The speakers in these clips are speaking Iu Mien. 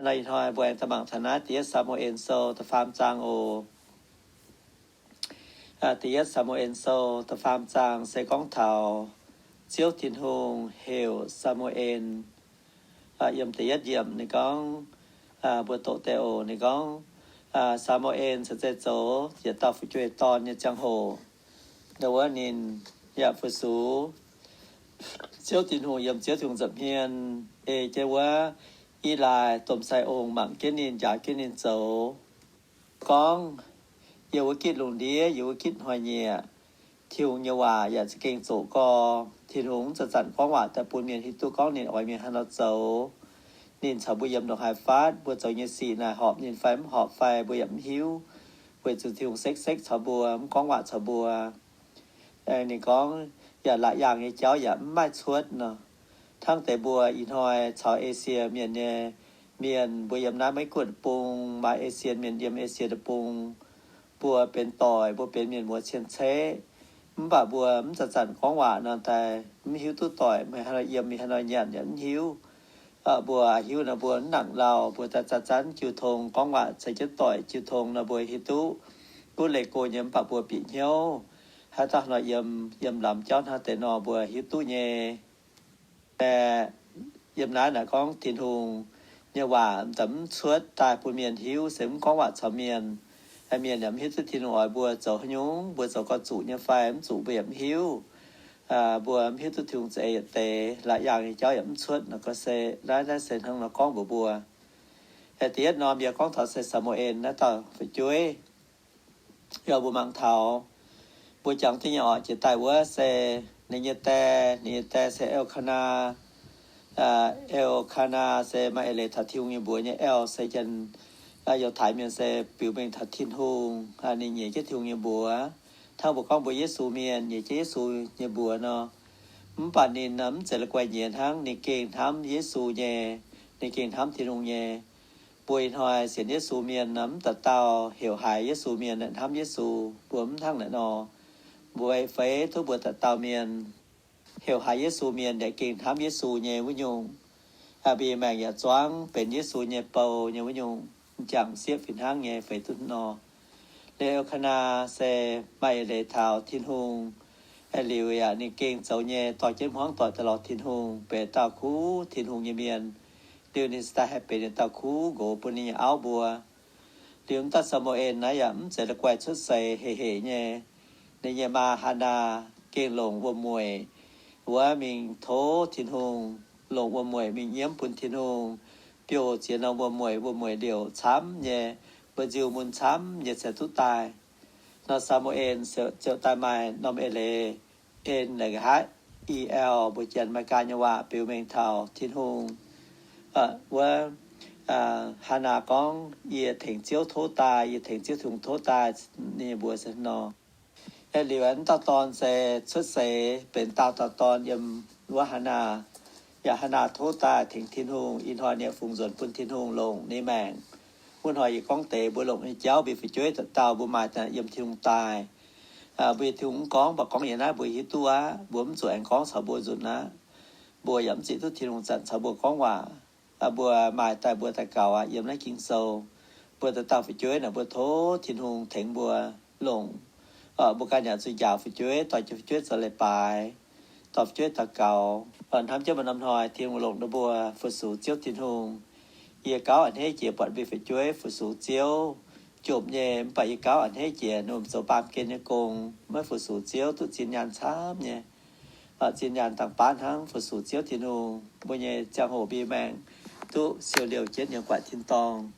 Nor ih hnoi mbuo aengx daaih mangc taux naaiv Da'yietv Saa^mu^en Sou da'faam zaang oc. Da'yietv Saa^mu^en Sou da'faam zaang se gorngv taux Ziouv Tin-Hungh heuc Saa^mu^en. Yiem da'yietv yiemc ninh gorngv, mbuo doqc deix oc. Ninh gorngv, Saa^mu^en caux zeiz zoux yietc dauh fu'jueiv dorn nyei ziangh hoc, ndau wuov ninh yaac fu-sux Ziouv Tin-Hungh yiem Ziouv Tin-Hungh nza'hmien ei jienv wuov Elaac domh sai-ong mangc jienv ninh, njaaux jienv ninh zoux. Gorngv, yiem wuov gitv lungh ndiev, yiem wuov gitv hnoi-nyieqc, Tin-Hungh nyei waac yaac za'gengh zoqc gorx. Tin-Hungh mv zanc-zanc gorngv waac daaih bun mienh hiuv duqv gorngv ninh oix mienh haaix nor zoux. Ninh caux mbuo yiem ndongc haaix fatv, mbuo zoux nyei sic naaic horpc ninh fai mv horpc fai mbuo yaac mv hiuv, weic zuqc Tin-Hungh sekv-sekv caux mbuo, mv gorngv waac caux mbuo. Ninh gorngv, yaac la'yaangh nyei jauv yaac mv maaih cuotv nor. Hnangv deix mbuo ih hnoi caux Esie Mienh nyei mienh, mbuo yiem naaiv Meiv Guoqv deic-bung, maaih Esie Mienh yiem Esie deic-bung, mbuo benx doic, mbuo benx mienh muoz cien-ceqv, mv baac mbuo mv zanc-zanc gorngv waac nor daaih mv hiuv duqv doic, meih haaix nor yiem, meih haaix nor nyanc yaac mv hiuv. Mbuo hiuv nor mbuo mv nangc lauh, mbuo daaih zanc-zanc jiu tong gorngv waac caux jienv doic jiu tong nor mbuo hiuv duqv gunv leih go nyei, mv baac mbuo bieqc hnyouv haaix dauh nor yiem, yiem lamz jauv hnangv deix nor mbuo hiuv duqv nyei. Aeqv, yiem naaiv naaic gorngv Tin-Hungh nyei waac daaih mv cuotv daaih bun mienh hiuv se mv gorngv waac caux mienh. Mienh yaac mv hiuv duqv Tin-Hungh oix mbuo zoux haaix nyungc, mbuo zoux gau zuqc nyei fai mv zuqc mbuo yaac mv hiuv. Mbuo mv hiuv duqv Tin-Hungh za'eix yietc deix, la'yaangh nyei jauv yaac mv cuotv nor. Gorngv se naaiv, naaiv se hnangv nor gorngv mbuox mbuo. Da'yietv norm yie gorngv taux se Saa^mu^en naaiv dauh fu'jueiv. Yaac mbuo mangc taux mbuo jangx duqv nyei orqc, jiex daaih wuov se ninh nyei die, ninh nyei die se Elkana. Elkana se maaih eix leiz taux Tin-Hungh nyei mbuox nyei. El se janx, Yiutai Mienh se biux mengh taux Tin-Hungh. Ninh nyeic jienv Tin-Hungh nyei mbuox, hnangv mbuo gorngv mbuo Yesu Mienh nyeic jienv Yesu nyei mbuox nor. Mv baac ninh mv zeiz la'guaih nyiex hnangv, ninh gengh hnamv Yesu nyei, ninh gengh hnamv Tin-Hungh nyei. Mbuo ih hnoi sienx Yesu Mienh nor, mv dauh dauh heuc haiz Yesu Mienh hnamv Yesu. Mbuo mv hnangv naaiv nor. Mbuo feix duqv mbuo dauh dauh mienh heuc haiz Yesu Mienh yaac gengh hnamv Yesu nyei wuov nyungc, mbuo nyei maengc yaac zuangv benx Yesu nyei bou nyei wuov nyungc, m'jangc sieqv fih hnangv nyei feix duqv nor. Liuz Elkana se maaih eix leiz taux Tin-Hungh. Liuz yaac ninh gengh zoux nyei, dorh jienv hmuangv doic daaih lorz Tin-Hungh, benx dauh kuv Tin-Hungh nyei mienh. Liuz ninh se daaih haih benx ninh dauh kuv nqox bun ninh nyei auv mbuo. Liuz m'dauh Saa^mu^en naaiv yaac mv zeiz la'guaih cuotv seix hec hec nyei. Ninh nyei maa, Haanaa, gengh longc wuom-mueic wuov mingh tov Tin-Hungh, longc wuom-mueic mingh nyiemv bun Tin-Hungh, biouv ziex norm wuom-mueic, wuom-mueic liouc camv nyei, mbu'nziu mun camv nyei cingx duqv daaih. Nor Saa^mu^en ziouc daaih maaih norm eix leiz en la'haiv, E-L, mbuo Janx maaih gaa nyei waac biux mengh taux Tin-Hungh. Wuov, Haanaa gorngv, Yie tengx Ziouv tov daaih, yie tengx Ziouv Tin-Hungh tov daaih. Ninh mbuox se nor. Liuz m'dauh dorn se cuotv seix benx daauh dauh dorn yiem wuov Haanaa. Yaac Haanaa tov daaih tengx Tin-Hungh, ih hnoi ninh fungx nzuonx bun Tin-Hungh longc ninh maengc. Wuov hnoi yie gorngv deix mbuo longc nyei jauv, mbuo fu'jueiv dauh dauh mbuo maaih daaih yiem Tin-Hungh daaih. Mbuo Tin-Hungh mv gorngv, mv baac gorngv yiem naaiv mbuo hiuv duqv aqv. Mbuo mv zuqc aengx gorngv caux mbuo nzunc aqv. Mbuo yaac mv zieqc duqv Tin-Hungh zanc caux mbuo gorngv waac. Mbuo maaih daaih mbuo daux gaux aqv, yiem naaiv Ging-Sou. Mbuo dauh dauh fu'jueiv naaic mbuo tov Tin-Hungh tengx mbuo longc. Mbuo ganh yaac zuqc njaaux fu'jueiv, dorh jienv fu'jueiv zoux leiz-baaix, dorh fu'jueiv daux gaux. Hnamv jienv maaih norm hnoi Tin-Hungh longc ninh mbuo fu-sux Ziouv Tin-Hungh. Yie gauh a'hneiv jiex buatc mbuo fu'jueiv fu-sux Ziouv jomc nyei, mv baac yie gauh a'hneiv jiex ninh mbuo zoux baamh gen nyei gong, maiv fu-sux Ziouv duqv zinh nyaanh camv nyei. Zinh nyaanh dangh baav hnangv fu-sux Ziouv Tin-Hungh, mbuo nyei ziangh hoc mbuo maengc duqv siou liouh jienv yiem guaix tin-dorngh.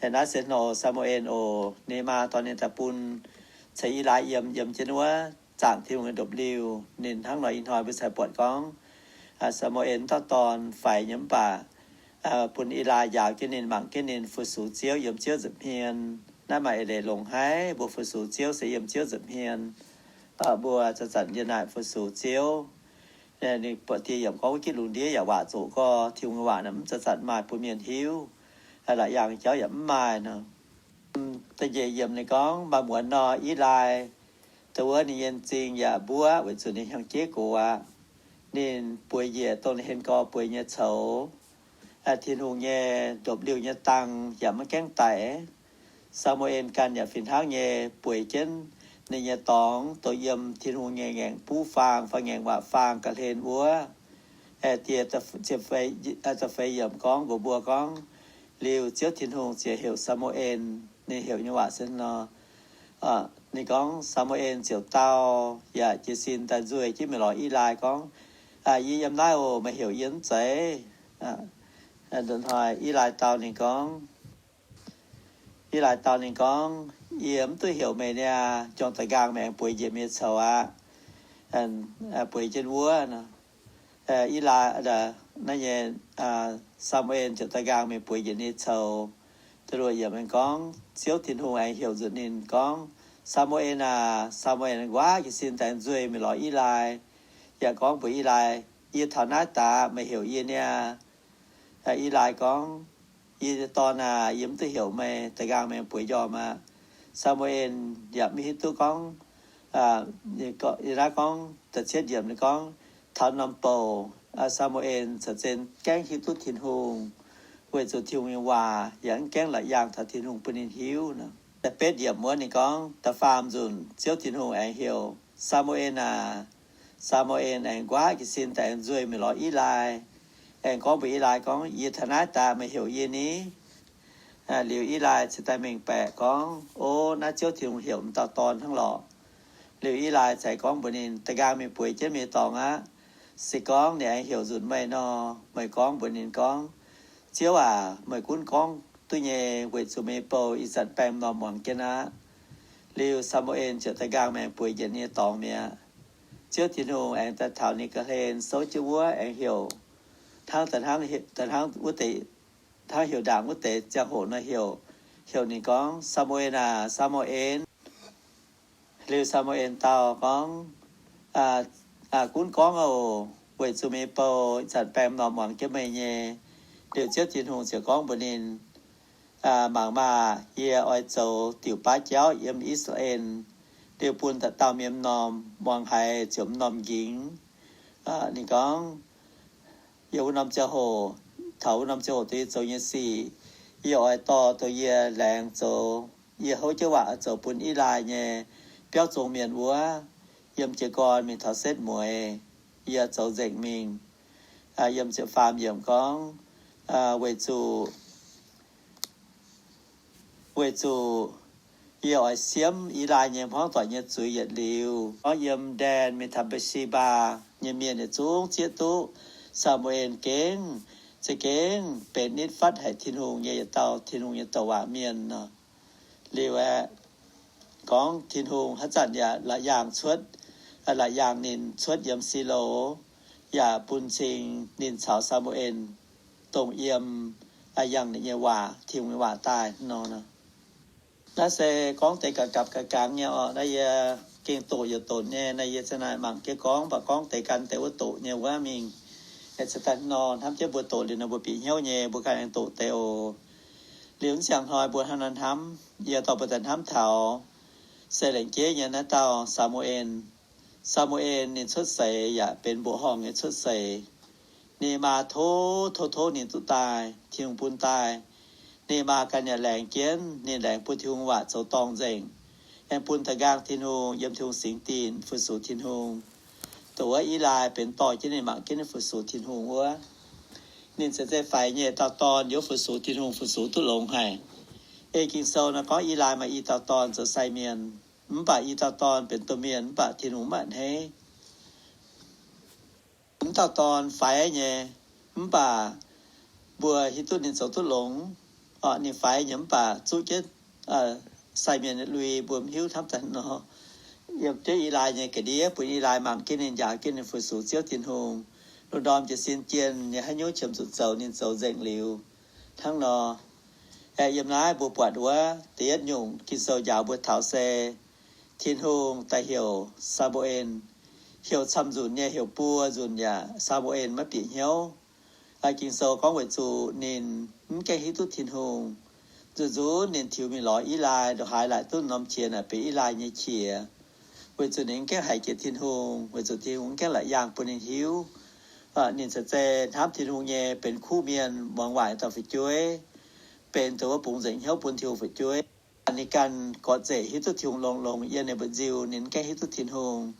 Naaiv se hnoh Saa^mu^en oc. Ninh maa dorh ninh daaih bun ceix Elaa yiem, yiem jienv wuov zaangc Tin-Hungh nyei ndopv-liuh. Ninh hnangv nor ih hnoi mbuo cingx buatc gorngv Saa^mu^en dauh dorn faix nyei mv baac bun Elaa njaaux jienv ninh, mangc jienv ninh fu-sux Ziouv yiem Ziouv nza'hmien. Naaiv maaih eix leiz longx haic, mbuo fu-sux Ziouv se yiem Ziouv nza'hmien. Mbuo zanc-zanc yiem naaic fu-sux Ziouv, ninh buatc dieh yiemc gorngv wuov gitv lungh ndiev yaac waac zoqc gorx, Tin-Hungh nyei waac naaic mv zanc-zanc maaih bun mienh hiuv. La'yangh jauv yaac mv maaih nor. Da'nyeic yiemc ninh gorngv, maaih muonz nor, Elaa dongh wuov ninh nyei m'zing yaac mbuov weic zuqc ninh hnyangx-jeiv gox aqv. Ninh bueix njiec dongh ninh henh gorx bueix nyei coux. Tin-Hungh nyei ndopv-liuh nyei dang yaac maiv gaengh daic. Saa^mu^en ganh yaac fih hnangv nyei bueix jienv ninh nyei dorngx, dongh yiem Tin-Hungh nyei ngaengc buv faang fai ngaengc waac faang ga'hlen wuov. Dieh, da'feix yiemc gorngv mbuox mbuo gorngv, liuz Ziouv Tin-Hungh ziouc heuc Saa^mu^en. Ninh heuc nyei waac se nor, ninh gorngv, Saa^mu^en ziouc dau, yaac jiez sin daaih nzueih jienv mingh lorz Eli gorngv, Yie yiem naaiv oc, meih heuc yie mv zeiz? Hnoi Eli dau ninh gorngv, Eli dau ninh gorngv, Yie mv duqv heuc meih niaa. Juangc da'nqaang meih aengx bueix njiec mingh coux aqv, bueix jienv wuov. Eli, naaiv nyei, Saa^mu^en ziouc da'nqaang mingh bueix njiec ninh coux. Da'luoqc yiemc gorngv, Ziouv Tin-Hungh aengx heuc nzunc ninh gorngv, Saa^mu^en aac. Saa^mu^en nquaqv jiez sin daaih nzueih mingh lorz Eli, yaac gorngv mbuox Eli, Yie taux naaiv daaih, meih heuc yie niaa. Eli gorngv, Yie nyei dorn aac, yie mv duqv heuc meih, da'nqaang meih bueix njormh aqv. Saa^mu^en yaac mv hiuv duqv gorngv, yie naaiv gorngv da'cietv yiemc ninh gorngv, taux norm bouc, Saa^mu^en caux zien gaengh hiuv duqv Tin-Hungh, weic zuqc Tin-Hungh nyei waac yaac mv gaengh la'yaangh taux Tin-Hungh bun ninh hiuv nor. Da'betv yiemc wuov ninh gorngv, da'faam nzunc Ziouv Tin-Hungh aengx heuc, Saa^mu^en aac. Saa^mu^en aengx nquaqv jiez sin daaih aengx nzueih mingh lorz Eli, aengx gorngv mbuox Eli gorngv, Yie taux naaiv daaih, meih heuc yie ni? Liuz Eli cingx daaih mengh baeqc gorngv, O, naaiv Ziouv Tin-Hungh heuc m'dauh dorn hnangv lorqc. Liuz Eli cingx gorngv mbuox ninh, da'nqaang mingh bueix jienv meih nyei dorngx aqv. Se gorngv ninh aengx heuc nzunc meih nor, meih gorngv mbuox ninh gorngv, Ziouv aac, meih gunv gorngv duqv nyei, weic zuqc meih nyei bou ih zanc baengh m'normh muangx jienv aqv. Liuz Saa^mu^en ziouc da'nqaang mingh bueix njiec ninh nyei dorngx mi'aqv. Ziouv Tin-Hungh aengx daaih taux ninh ga'hlen souv jienv wuov aengx heuc, hnangv, hnangv heuc ndaangc wuov deix ziangh hoc nor heuc, heuc ninh gorngv, Saa^mu^en aac, Saa^mu^en. Liuz Saa^mu^en dau gorngv, Gunv gorngv oc, weic zuqc meih nyei bou ih zanc baengh m'normh muangx jienv meih nyei. Liuz Ziouv Tin-Hungh ziouc gorngv mbuox ninh, Mangc maah! Yie oix zoux diuc baav jauv yiem I^saa^laa^en, liuz bun dauh dauh mienh m'normh muangx haiz ziouc m'normh nqingx. Ninh gorngv, Yiem wuov norm ziangh hoc, taux wuov norm ziangh hoc dongh yie zoux nyei sic, yie oix dorh dongh yie laengz zoux, yie houv jienv waac oix zoux bun Eli nyei biauv zong mienh wuov, yiem jiez gorn mingh taux setv mueiz, yie zoux nzengc mingh. Yiem ziepc faam yiemc gorngv, weic zuqc weic zuqc yie oix siemv Eli nyei hmuangv doic nyei zuiz yietc liuz. Gorngv yiem Ndaen mingh taux Mbe^si^mbaa nyei mienh yietc zungv zieqv duqv Saa^mu^en gengh, za'gengh benx nitv fatv haic Tin-Hungh nyei yietc dauh Tin-Hungh nyei douc waac mienh nor. Liuz aeqv, gorngv Tin-Hungh haaix zanc yaac la'yaangh cuotv, la'yaangh ninh cuotv yiem Silo, yaac bun cing ninh caux Saa^mu^en dongh yiem, yangh ninh nyei waac, Tin-Hungh nyei waac daaih nor. Naaiv se gorngv deix gapv gapv gapv gapv nyei orqc. Naaiv yie gengh doqc youc doqc nyei. Naaiv yie ziang naaic mangc jienv gorngv, mv baac gorngv deix gan deix wuov doqc nyei wuov mingh. Aeqv, ziouc daaih nor hnamv jienv mbuo doqc liuz nor mbuo bieqc hnyouv nyei, mbuo ganh aengx doqc deix oc. Liuz mv ziangh hnoi mbuo hnangv nor hnamv, yie dorh mbuo daaih hnamv taux se lengc jeiv nyei naaiv dauh Saa^mu^en. Saa^mu^en ninh cuotv seix yaac benx mbuoqc horngh nyei cuotv seix. Ninh maa tov tov tov ninh duqv daaih, Tin-Hungh bun daaih. Ninh maa ganh yaac laengz jienv, ninh laengz bun Tin-Hungh waac zoux dorngh nzengc, aengx bun da'nqaang Tin-Hungh yiem Tin-Hungh singx dinc fu-sux Tin-Hungh. Dongh wuov Eli benx dorh jienv ninh mangc jienv ninh fu-sux Tin-Hungh wuov, ninh ziouc zeiz faix nyei dauh dorn yaac fu-sux Tin-Hungh fu-sux duqv longx haic. Ei Ging-Sou nor gorngv Eli maaih i dauh dorn zoux sai mienh, mv baac i dauh dorn benx domh mienh mv baac Tin-Hungh mv baac hneiv. Mv dauh dorn faix nyei, mv baac mbuo hiuv duqv ninh zoux duqv longx. Orqc, ninh faix nyei mv baac zuqv jienv sai mienh lui mbuo mv hiuv hnamv daaih nor. Yiem jienv Eli nyei ga'ndiev bun Eli mangc jienv ninh, njaaux jienv ninh fu-sux Ziouv Tin-Hungh. Lungh ndorm jiez sin jienh nyei haaix nyungc qiemx zuqc zoux ninh zoux nzengc liuz hnangv nor. Aeqv, yiem naaiv mbuo buatc wuov da'yietv nyungc Ging-Sou njaaux mbuo taux se Tin-Hungh daaih heuc Saa^mu^en, heuc camv nzunc nyei, heuc buo nzunc yaac Saa^mu^en maiv bieqc hnyouv. Ging-Sou gorngv weic zuqc ninh mv gaengh hiuv duqv Tin-Hungh. Nzunc nzunc ninh tiux mingh lorz Eli, ndongc haaix laaic duqv norm qiex naaic benx Eli nyei qiex, weic zuqc ninh mv gaengh haiz jiex Tin-Hungh, weic zuqc Tin-Hungh mv gaengh la'yaangh bun ninh hiuv. Ninh ceix zei hnamv Tin-Hungh nyei benx kuv mienh, muangx waac dauh fu'jueiv, benx dongh wuov bungx nzengc hnyouv bun Tin-Hungh fu'jueiv. Ninh ganh gorqv-nzengc hiuv duqv Tin-Hungh longx-longx yiem ninh mbu'nziu, ninh mv gaengh hiuv duqv Tin-Hungh.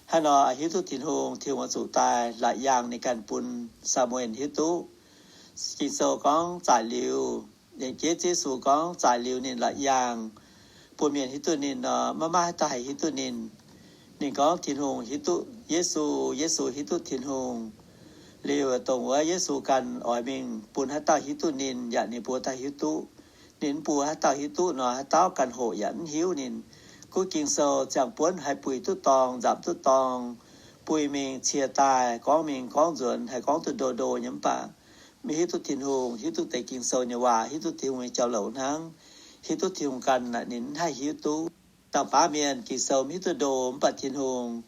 Hnangv nor hiuv duqv Tin-Hungh, Tin-Hungh oix zuqc daaih la'yaangh ninh ganh bun Saa^mu^en hiuv duqv. Ging-Sou gorngv zaaic liuz, yiem jeiv Yesu gorngv zaaic liuz ninh la'yaangh bun mienh hiuv duqv ninh nor, maiv maaih haaix dauh haih hiuv duqv ninh. Ninh gorngv Tin-Hungh hiuv duqv Yesu, Yesu hiuv duqv Tin-Hungh. Liuz dongh wuov Yesu ganh oix mingh bun haaix dauh hiuv duqv ninh yaac ninh mbuo daaih hiuv duqv. Ninh mv bun haaix dauh hiuv duqv nor, haaix dauh ganh hoqc yaac mv hiuv ninh. Gunv Ging-Sou ziangh buonv haih buix duqv dorngx, nzamc duqv dorngx, buix mingh cie daaih, gorngv mingh gorngv nzuonx, haih gorngv duqv ndo ndo nyei, mv baac mv hiuv duqv Tin-Hungh, hiuv duqv deix Ging-Sou nyei waac, hiuv duqv Tin-Hungh nyei jauv-louc hnangv. Hiuv duqv Tin-Hungh ganh naaic ninh mv haih hiuv duqv. Dangh baav mienh Ging-Sou mv hiuv duqv ndo, mv baac Tin-Hungh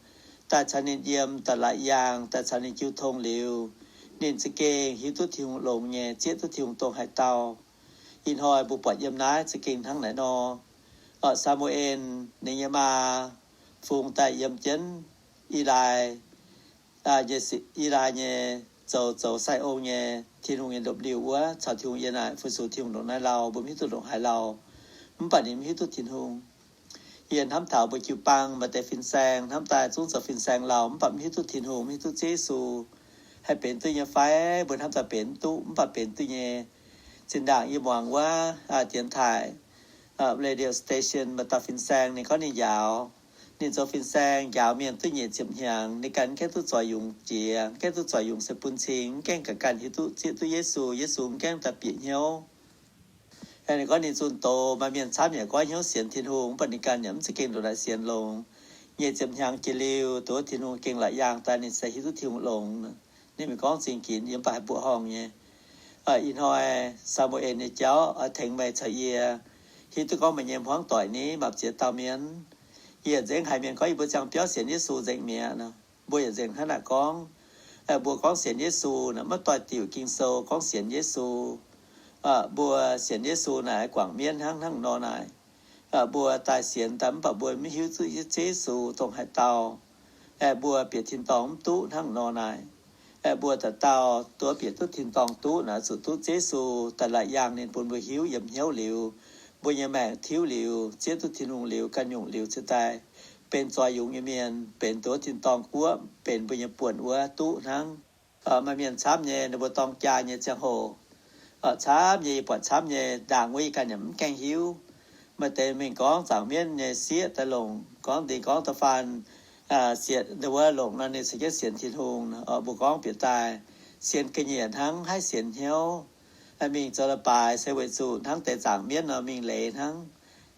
daaih caux ninh yiem, daaih la'yaangh, daaih caux ninh jiu tong liuz, ninh za'gengh hiuv duqv Tin-Hungh longx nyei, zieqv duqv Tin-Hungh dongh haaix dauh. Ih hnoi mbuo buatc yiem naaiv za'gengh hnangv naaiv nor. Saa^mu^en ninh nyei maa fungx daaih yiem jienv Elai, Elai nyei zoux, zoux sai-ong nyei, Tin-Hungh nyei ndopv-liuh wuov, caux Tin-Hungh yiem naaic, fu-sux Tin-Hungh ndongc naaiv lauh, mbuo mv hiuv duqv ndongc haaix lauh. Mv baac ninh mv hiuv duqv Tin-Hungh. Yie hnamv taux mbuo jiu-baang maaih deix fin-saeng hnamv daaih zungv zoux fin-saeng lauh, mv baac mv hiuv duqv Tin-Hungh, mv hiuv duqv Ziouv Yesu haih benx duqv nyei fai? Mbuo hnamv daaih benx mv duqv, mv baac benx duqv nyei. Zinh ndaangc yie muangx wuov dienx taaix radio station maaih dauh fin-saeng, ninh gorngv ninh njaaux, ninh zoux fin-saeng njaaux mienh duqv nyic ziepc hnyangx, ninh ganh mv gaengh duqv zoux yungz jiex, mv gaengh duqv zoux yungz se bun cing, mv gaengh ga'ganh hiuv duqv zieqv duqv Yesu, Yesu mv gaengh daaih bieqc hnyouv. Ninh gorngv ninh zunh doz, maaih mienh camv yaac goiv hnyouv sienx Tin-Hungh, mv baac ninh ganh yaac mv za'gengh ndongc naaic sienx longx. Nyic ziepc hnyangx jiex liuz, dongh wuov Tin-Hungh gengh la'yaangh daaih, ninh se hiuv duqv Tin-Hungh longx. Ninh mingh gorngv zingh ginx yiem, mv baac haih mbuoqc horngh nyei. Ih hnoi Saa^mu^en nyei jauv oix tengx meih caux yie hiuv duqv gorngv meih nyei hmuangv doic ni maanc ziex dauh mienh. Yie nzengc haiz mienh gorngv yie mbuo ziangh biauv sienx Yesu nzengc mi'aqv nor, mbuo yaac nzengc hnangv naaic gorngv. Mbuo gorngv sienx Yesu naaic maiv doix-diuc Ging-Sou gorngv sienx Yesu. Mbuo sienx Yesu naaic guangc mienv hnangv, hnangv nor naaic. Mbuo daaih sienx daaih mv baac mbuo maiv hiuv duqv Yesu dongh haaix dauh. Mbuo bieqc tin-dorngh mv duqv hnangv nor naaic. Mbuo dauh dauh duqv bieqc duqv tin-dorngh duqv naaic, zuqc duqv Yesu daaih la'yaangh ninh bun mbuo hiuv yiem hnyouv liuz, mbuo nyei maengc tiuv liuz, zieqv duqv Tin-Hungh liuz, ganh nyungc liuz cingx daaih benx zoih yungz nyei mienh, benx dongh tin-dorngh guoqv, benx mbuo nyei buonc wuov duqv hnangv. Maaih mienh camv nyei, ninh mbuo dorng jaa nyei ziangh hoc, camv nyei, yie buatc camv nyei, ndaangc wuov yie ganh yaac mv gaengh hiuv. Maaih deix mingh gorngv zaangc mienv nyei sieqv daaih longc, gorngv deix gorngv da'faanh sienx wuov longc nor, ninh cingx jienv sienx Tin-Hungh. Mbuo gorngv bieqc daaih, sienx ga'nyiec hnangv, haih sienx hnyouv. Mingh zoux leiz-baaix se weic zuqc hnangv deix zaangc mienv nor mingh leiz hnangv.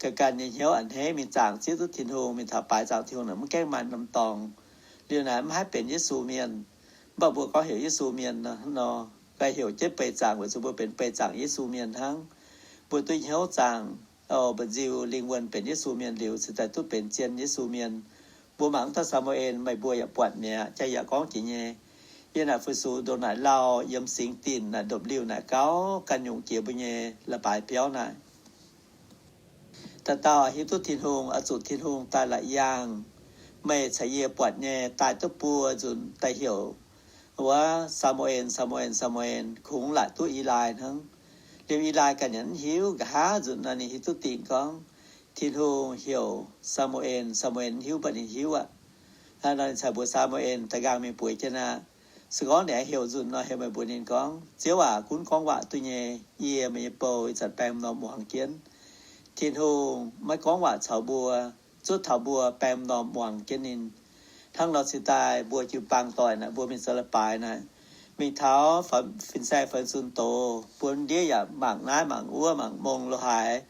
Ga'ganh nyei hnyouv a'hneiv mingh zaangc zieqv duqv Tin-Hungh, mingh taux baaix zaangc Tin-Hungh naaic mv gaengh maaih norm dorngx. Liuz naaic mv haih benx Yesu mienh. Mv baac mbuo gorngv heuc Yesu mienh nor, ga'heuc jienv beih zaangc weic zuqc mbuo benx beih zaangc Yesu mienh hnangv. Mbuo duqv hnyouv zaangc, mba'nziu lingh wuonh benx Yesu mienh liuz, cingx daaih duqv benx zien Yesu mienh. Mbuo mangc mv dauh Saa^mu^en, meih mbuo yaac buatc mi'aqv, jaa yaac gorngv jiex nyei. Yie naaic fu-sux ndongc naaic lauh yiem singx dinc naaic ndopv-liuh naaic gauh ganh nyungc jiex mbuo nyei leiz-baaix biauv naaic. Dauh dauh hiuv duqv Tin-Hungh, oix zuqc Tin-Hungh daaih la'yaangh. Meih caux yie buatc nyei daaih duqv buo nzunc daaih heuc wuov, Saa^mu^en, Saa^mu^en, Saa^mu^en, kungx laaic duqv Elai hnangv. Liuz Elai ganh yaac mv hiuv, nqa'haav nzunc nor ninh hiuv duqv dingc gorngv Tin-Hungh heuc Saa^mu^en. Saa^mu^en mv hiuv, mv baac ninh hiuv aqv. Hnangv nor ninh caux mbuox Saa^mu^en daaih nqaang mingh bueix jienv aqv. Se gorngv ninh aengx heuc nzunc nor, heuc meih mbuox ninh gorngv, Ziouv aac, gunv gorngv waac duqv nyei. Yie, meih nyei bou, ih zanc baeng m'normh muangx jienv. Tin-Hungh maiv gorngv waac caux mbuo, zuov taux mbuo baeng m'normh muangx jienv ninh. Hnangv nor cingx daaih mbuo jiu-baang doic naaic, mbuo mingh zoux leiz-baaix naaic, mingh taux fin-saeng fai zunh doz, mbuo ndiev yaac mangc naaiv mangc wuov, mangc mong lo haaix,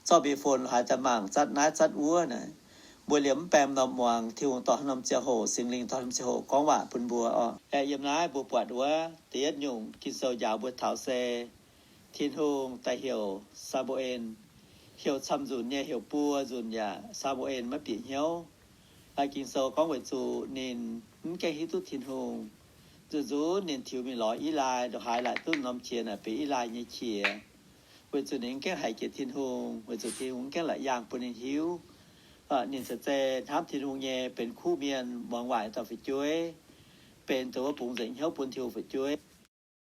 zorqv mbi fon lo haaix daaih mangc zatv naaiv zatv wuov naaic, mbuo liemh mv baeng m'normh muangx Tin-Hungh dorh haaix norm ziangh hoc, Singx Lingh dorh haaix norm ziangh hoc gorngv waac bun mbuo oc. Aeqv, yiem naaiv mbuo buatc wuov da'yietv nyungc Ging-Sou njaaux mbuo taux se Tin-Hungh daaih heuc Saa^mu^en, heuc camv nzunc nyei, heuc buo nzunc yaac Saa^mu^en maiv bieqc hnyouv. Ging-Sou gorngv weic zuqc ninh mv gaengh hiuv duqv Tin-Hungh. Nzunc nzunc ninh tiux mingh lorz Elai, ndongc haaix laaic duqv norm qiex naaic benx Elai nyei qiex. Weic zuqc ninh mv gaengh haiz jiex Tin-Hungh, weic zuqc Tin-Hungh mv gaengh la'yaangh bun ninh hiuv. Ninh caux zei hnamv Tin-Hungh nyei benx kuv mienh, muangx waac dauh fu'jueiv, benx dongh wuov bungx nzengc hnyouv bun Tin-Hungh fu'jueiv.